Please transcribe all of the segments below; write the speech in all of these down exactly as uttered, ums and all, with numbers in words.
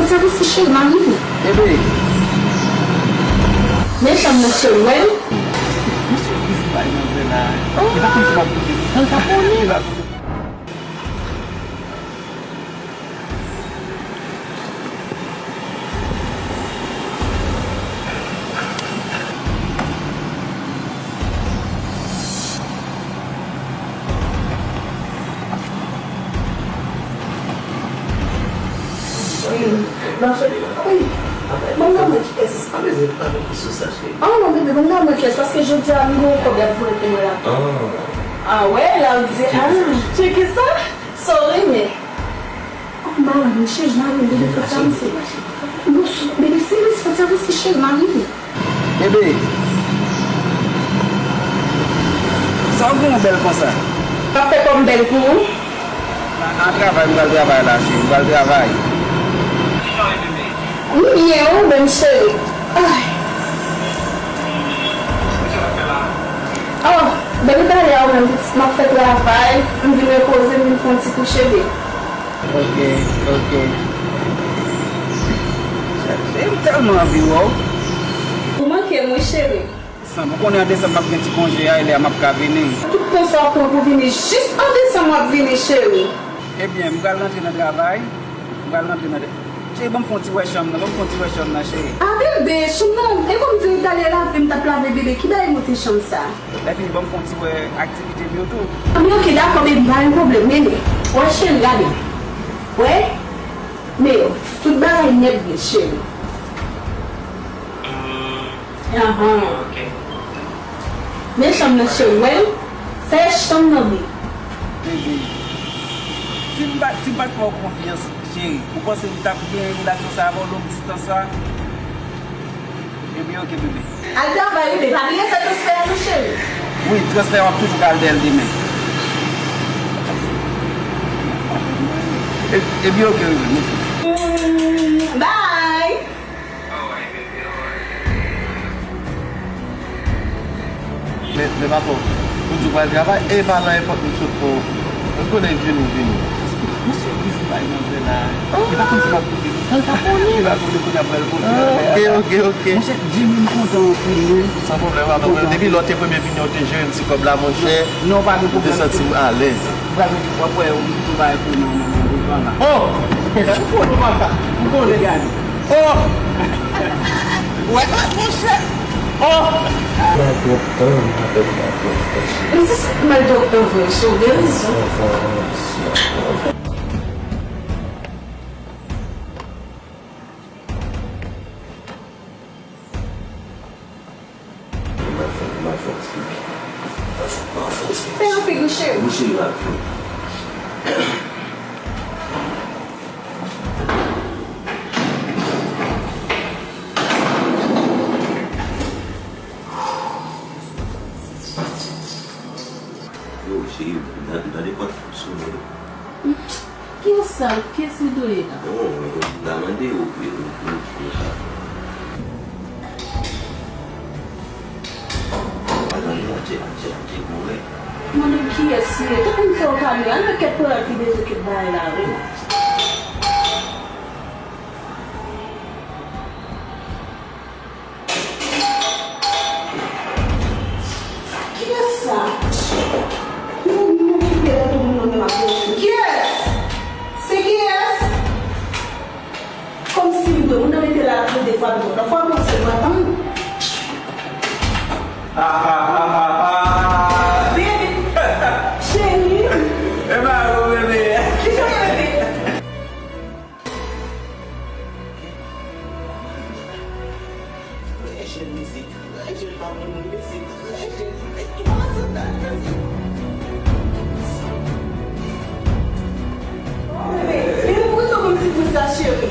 Sa vin si cheri, mari m. Bebe. Men chanm nan cheri, wè. Yon sipriz m bay manzè la. Li pa konn si m ap koute. Li pa konnen. Li pa konnen. Wi. Ban m fè, wi. Ban m nan mwen kès. Ah, non, bebe, ban m nan mwen kès, paske jodi a, m gen yon kòb y ap voye pou mwen la. Ah, wè, la, w di, ah, tcheke sa. Sorry, men. Oh, mari m, cheri, mari m, bebe, fòt sa, mesye. Non, bebe, si, mesye, fòt sa, mesye, cheri, mari m. Bebe, sa w gen w bèl konsa? M ap fè kò m bèl pou ou. Nan, nan travay, m pral travay la, cheri, m pral travay. M byen, ou menm, cheri? Ay. Oh, bebe, talè a, ou menm, pitit, m ap fè travay, m vin repoze, m vin fè yon ti kouche, bebe. Ok, ok. Cheri, m tèlman anvi wè w. Ou manke m, wi, cheri. San, ou konnen an desanm m ap gen ti konje a, e lè a m ap ka vini. Tout tan sa w pran pou vini, jis an desanm w ap vini, cheri. Ebyen, m pral rantre nan travay. M pral rantre nan. Cheri, ban m fè yon ti wè chanm nan, ban m fè yon ti wè chanm nan, cheri. Ah, bebe, chanm nan, e kòm di w talè lave, m t ap lave, bebe, ki bagay moute chanm sa? Lè fini, ban m fè yon ti wè aktivite m yo tou. Ah, men ok, dakò, bebe, pa gen pwoblèm, men, men. Wè, cheri, gade. Wè? Men yo, tout bagay nèt byen, cheri. Ahan. Ok. Men chanm nan, cheri, wè? Sa e chanm nan, bebe. Bebe. Si m pa, si m pa t fè w konfyans, cheri, ou panse m t ap gen relasyon sa avè w long distans sa? Ebyen, ok, bebe. Al travay, wi, bebe. Pa bliye fè transfè a, non, cheri. Wi, transfè a, w ap toujou ka al dèyè l demen. E, ebyen, ok, bebe. Mm, bye. Men, men patwon, ou di w pral travay, e pa nan enpòt m sot pou ou. Ou konnen vini, vini. Yon sipriz m bay manzè la. Li pa konn si m ap koute li. Li pa konnen. Li pa konnen kounye a pral kote. Ah, ok, ok, ok. Monchè, Jimmy, m kontan anpil, wi. San pwoblèm, patwon. Depi lè w te premye vini, w te jere m ti kòb la, monchè. Non, non, pa gen pwoblèm. M te santi m alèz. Pral mete w ap wè yon bagay pou nan nan nan nan nan la. Oh! M konnen, m konnen. Oh! Wè sa, monchè. Oh! Mal twòp tan, m pa fè mal twòp tan, cheri. Men se sa k mal twòp tan vre, cheri, w gen rezon. Enfòmasyon. M ap fè, m ap fè yon ti pipi. M ap fè, m ap fè yon ti pipi. Fè yon pipi, cheri. Wi, cheri, m ap fè. Yo, cheri, m tande pòt ap sonnen. Kiyès sa? Kiyès li dwe ye la? Non, men, m ta mande ou pou, pou, pou, pou sa. Atann, non, tchè, tchè, tchè, mwen. Mande m kiyès li ye. Tout moun fè w kado, an nan kèt pran ki bezwen kèt bagay la, wi. Kiyès sa? Nou, nou kite la, tout moun nan menm ap pran. Kiyès? Se kiyès? Kòmsi m dwe, moun nan rete la ap tande fwa de fwa, fwa m se mwen tann. Ah, ah, ah, ah, ah. Bebe, cheri. E pa ou, bebe. Ki cheri, bebe? Trè jèn, mesye, trè jèn, pa moun, mesye, trè jèn, li fè twa zan dal, mesye. Bebe, bebe, poukisa w konn sipriz la, cheri?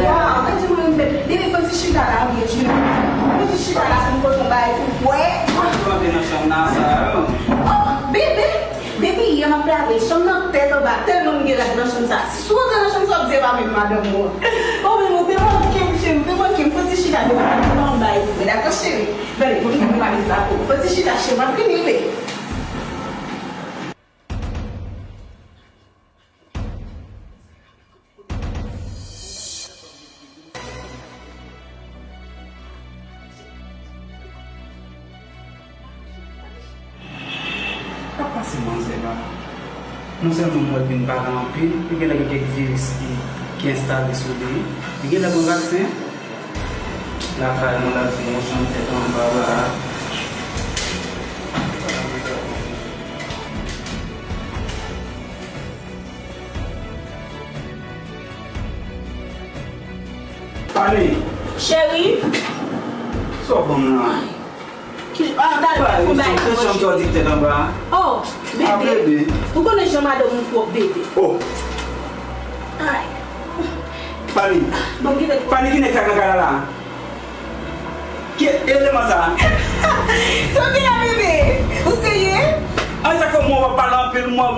Waw, gade mwen, bebe, bebe, fò ti chita la, bebe, fò ti chita la pou m pote yon bagay pou w bwè. Mwen tou antre nan chanm nan, sa. Oh, bebe! Depi yè m ap lave, chanm nan tèt anba, tèlman m gen rad nan chanm sa. Si w antre nan chanm sa, w ap di e pa menm madanm ou an. Ou menm ou te manke m, cheri, ou te manke m. Fò ti chita devan, devan m bay pou mwen, dakò, cheri? Gade, pou m mete valiz la pou ou. Fò ti chita, cheri, m ap vini, wi. Kote m ye? Sa pa vle di Manzè la. Non sèlman m wè l vin pale anpil, li genlè gen kèk viris ki, ki enstale sou li. Li genlè pran vaksen. Lakay mwen la di mwen yon chanm tèt anba la. Fani! Cheri! Sa w ban m nan? Ki, ah, gade, ou bay mwen, cheri. Chanm sa w di tèt anba a. Oh, bebe. Ah, bebe. Ou konnen jan madanm ou pwòp, bebe. Oh. Ay. Fani. Bon, ki nèg, Fani, ki nèg sa nan kay la la? Ki eleman sa? Sa w gen la, bebe? Ou serye? An, sa k fè mwen w ap pale anpil, mwen,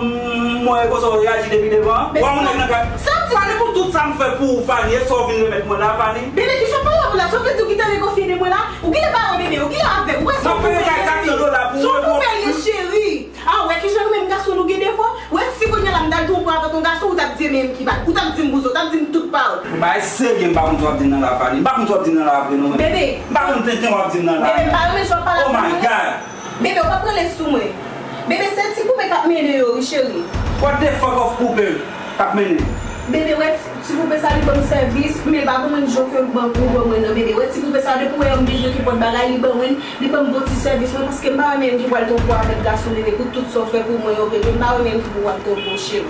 mwen, konsa w reyaji depi devan. Bebe, w a yon nèg nan kay. Sa w di? Fani, pou tout sa m fè pou ou, Fani, e sa w vin remèt mwen la, Fani? Bebe, ki jan w pale avè w la? Sa w vle di w gentan negosye de mwen la? Ou genlè pa wè bebe, ou genlè avè, ou wè sa w peye. Mwen peye kat san dola pou ou. Sou pou peye, cheri. Ah, wè kijan nou menm gason nou gen defo. Wè si kounye a la m t al twonpe w avèk yon gason, ou t ap di e menm ki bat. Ou t ap di m bouzen, ou t ap di m tout pawòl. Bagay serye, m pa konn sa w ap di m nan la, Fani. M pa konn sa w ap di m nan la vre non. Bebe. M pa konn tenten w ap di m nan la. Bebe, m pa renmen jan w ap pale avè mwen. Oh my God. Bebe, ou p ap rele sou mwen. Bebe, se ti poupe k ap mennen yo, wi, cheri. What the fuck of poupe k ap mennen? Bebe, wè, ti poupe sa, li ban m sèvis, men li pa ban mwen jan ke l ban, ou ban mwen nan, bebe. Wè, ti poupe sa, depi w wè m bezwen kenpòt bagay, li ban mwen, li ban m bon ti sèvis, mwen, paske m pa renmen m ki pral twonpe w avèk gason, bebe, pou tout sa w fè pou mwen yo, bebe, m pa renmen m ki pou w ap twonpe w, cheri.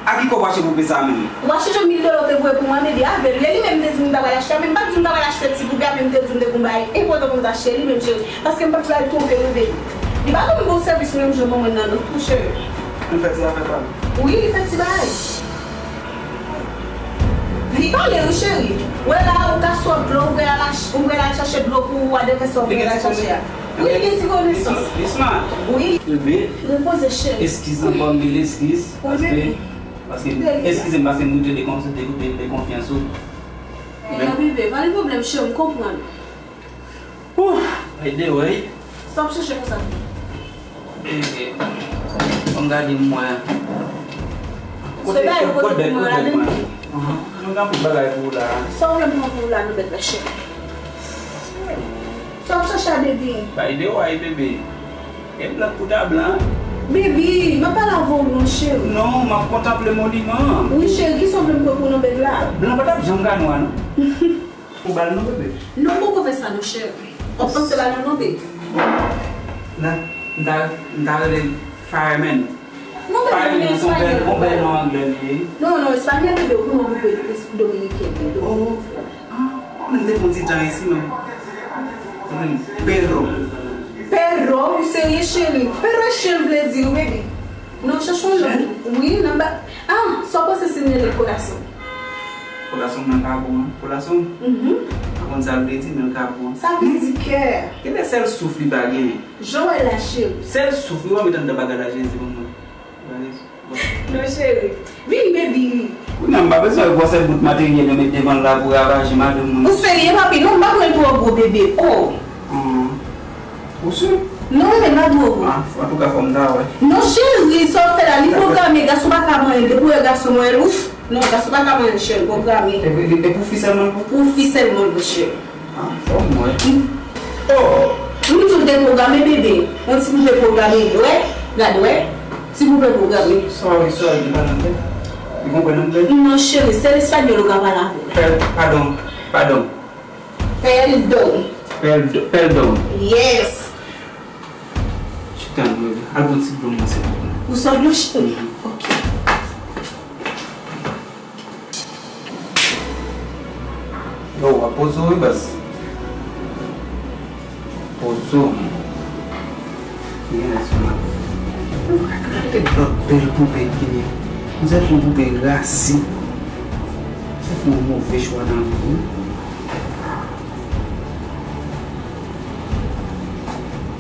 A ki kòb w achte poupe sa menm? Ou pa chonje mil dola w te voye pou mwen, bebe, avè l, e li menm te di m m ta pral achte, men m pa t di m ta pral achte ti poupe a, men m te di m te gon bagay enpòtan pou m ta achte li menm, cheri, paske m pa t pral twonpe w, bebe. Li pa ban m bon sèvis menm jan ban mwen nan non, cheri. Li fè ti zafè pa l. Wi, li fè ti bagay. Li pale wi, cheri. Wè la, ou ka sot dlo, ou vle al ach-, ou vle al chache dlo pou ou, whatever sa ou vle al chache a. Wi, li gen ti konesans. Li smart. Wi. Bebe. Repoze, cheri. Eskize m, ban m mil eskiz. Paske, paske, eskize m, paske m doute de kon-, de, de konfyans ou. Eya, bebe, pa gen pwoblèm, cheri, m konprann. Ooh, by the way. Sa w ap chèche konsa? Eh, eh, ban m gade m wè. Kote, kote bèg, kote bèg mwen? Ahan. Nou gen anpil bagay pou ou la. Sa w vle m pran pou ou la, non, bèt la, cheri? Sa w ap chèche a, baby? By the way, bebe. E blan pou ta blan. Baby, m ap pale avè w non, cheri. Non, m ap kontanple moniman an. Wi, cheri, kisa w vle m pran pou w nan bèg la? Blan pa t ap janm ka nwa, non. Ou ba l non, bebe? Non, m poko fè sa non, cheri. W ap panse ba l non, non, bebe. Nan, m ta, m ta rele l fireman. Non, bebe, fireman, se yon bèl, yon bèl non anglè li ye. Non, non, espanyòl, bebe, ou konnen bebe, dominiken, bebe. Oh, ah, m te fè yon ti tan isi, men. Hmm, Pedro. Pedro, ou serye, cheri? Pedro e chen vle di, wi, bebe. Non, chèche yon non. Wi, nan ba, ah, sa w panse si m rele l Corazon? Corazon nan ka bon, hein? Corazon? Mhm. M pa konn sa l vle di, men l ka bon. Sa vle di kè. Genlè sèl souf li pa genyen. Jan w wè la, cheri. Sèl souf, wi, w a met anndan bagay la, Jezi, ban mwen. Non, cheri. Vini, baby. Kounye a, m pa bezwen wè gwosè bout materyèl yo met devan l la pou ravaje madanm mwen. Ou serye, papi? Non, m pa pran l twò gwo, bebe. Oh. Hmm. Ou si? Non, men pa twò gwo. Ah, antouka, fò m ta wè. Non, cheri, sa w ap fè la, li pwograme, gason pa ka manyen, depi w wè gason manyen, ouf. Non, gason pa ka manyen, cheri, pwograme. E, e, e pou fi sèlman l pou? Pou fi sèlman l pou, cheri. Ah, fò m wè. Oh! M di w deprograme, bebe. Yon ti poupe programe, wè. Gad, wè. Ti poupe programe. Sorry, sorry, li pa nan tèt. Li konprann anglè? Non, cheri, sèl espanyòl ou ka pale avè l. Pèl, padon, padon. Pèl don. Pèl do-, pèl don. Yes. Chita, al pran ti dlo mwen, silvouplè. Ou sot dlo, cheri? Mhm. Ok. Yo, w ap poze w wi, baz. Poze w. Gen lè sou la. Gade lòt bèl poupè ki gen. Mizè pou poupè rasi. Se pou yon move chwa nan vi wi.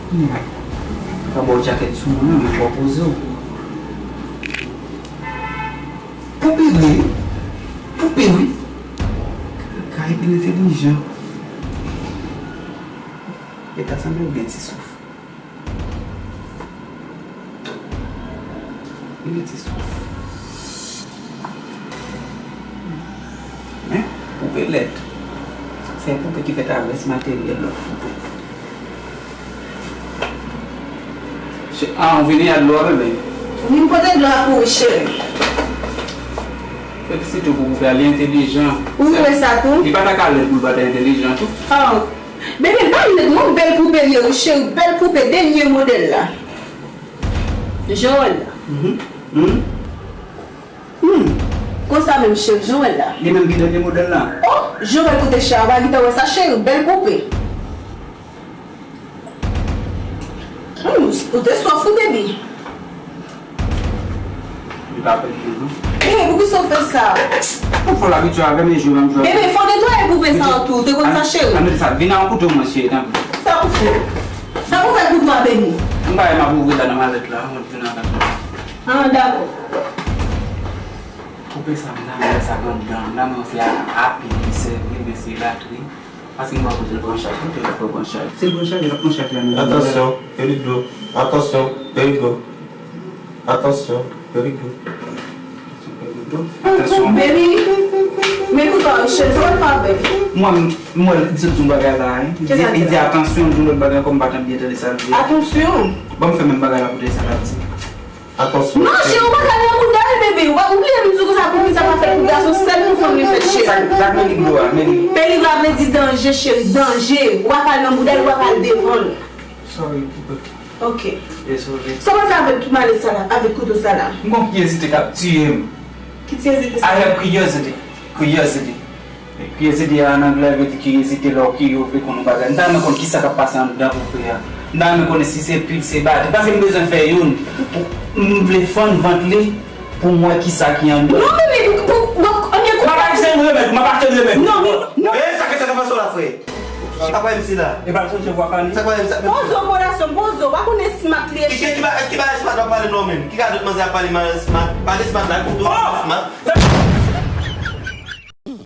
Hmm. Pa ba w djakèt sou mwen, men fò w poze w. Poupe vre wi. Poupe wi. Kaka epi l entèlijan. E ta sanble l gen ti souf. Li gen ti souf. Men, poupe lèd. Se yon poupe ki fèt avès materyèl lòt poupe. Ah, ou vini a dlo a, bebe? Vin pote dlo a pou ou, cheri. Felisite w pou poupè a, li entelijan. Ou wè sa tou? Li pa ta ka lèd pou l pa ta entelijan tou. Oh. Bebe, li pa lèd non, bèl poupe li ye, wi, cheri, bèl poupe, dènye modèl la. Jan w wè l la. Mhm. Mhm. Hmm. Konsa menm, cheri, jan w wè l la. Li menm ki dènye modèl la. Oh, jan w wè l koute chè a, w pa gentan wè sa, cheri, bèl poupe. Hmm, ou te sòf wi, baby. Li pa pèdi non. Eh, poukisa w fè sa? Ou fò l abitye avè m e jwe m ap jwe. Bebe, fò w netwaye poupe sa an tou. Ou te konn sa, cheri? Ann mete sa. Vin a yon kouto mwen, cheri, tanpri. Sa pou fè? Sa pou fè kouto a, baby? M pa wè m ap ouvri la nan malèt la. Mwen vin avè m. Ah, dakò. Koupe sa, m nan mè sa anndan. M nan mè se a, a pi, li sèvi, men se batri. Paske m pa kote l pran chaj. Kote l pran chaj? Si l pran chaj, l ap pran chaj la, men. Atansyon, peligro. Atansyon, peligro. Atansyon, peligro. Atansyon, peligro. Atansyon. Baby, men kouto a, cheri, sa w ap fè avè l? Mwen, mwen, li di yon bagay la, hein. Li di, li di atansyon, di yon lòt bagay ankò, m pa t byen tande sa l di. Atansyon. Bon, m fè menm bagay la pou tande sa l ap di. Atansyon. Non, cheri, ou pa ka nan bouda l, bebe. Ou pa, ou bliye m di w konsa pou fi sa pa fèt pou gason, sèl pou fanm li fèt, cheri. Sa, sa k peligro a, men li. Peligro a vle di danje, cheri, danje. Ou pa ka nan bouda l, ou pa ka devan l. Sorry, poupè. Ok. Désolé. Sa w ap fè avèk tout malèt sa la, avèk kouto sa la? M gon kiryozite k ap tiye m. Ki kiryozite sa? I have curiosity. Curiosity. Curiosity an anglè vle di kiryozite, lè w kirye, w vle konn yon bagay. M ta renmen konn kisa k ap pase anndan poupè a. M ta renmen konnen si se pil, se batri. Paske m bezwen fè youn. M vle fann vant li pou m wè kisa ki anndan. Non, men, men, pou, pou, anyen kou. M ap achte yon remèd, m ap achte yon remèd. Non, men, non. Eh, sa ke sa k ap pase w la, frè? Sa k ap pase la? E pa sonje vwa Fanny? Sa k ap pase la? Poze w, kolasyon, poze w. Ou pa konnen smart li ye, cheri. Ki, ki, ki bagay smart w ap pale non, men? Ki gadot manzè ap pale mal smart? Pale smart la, kouto smart.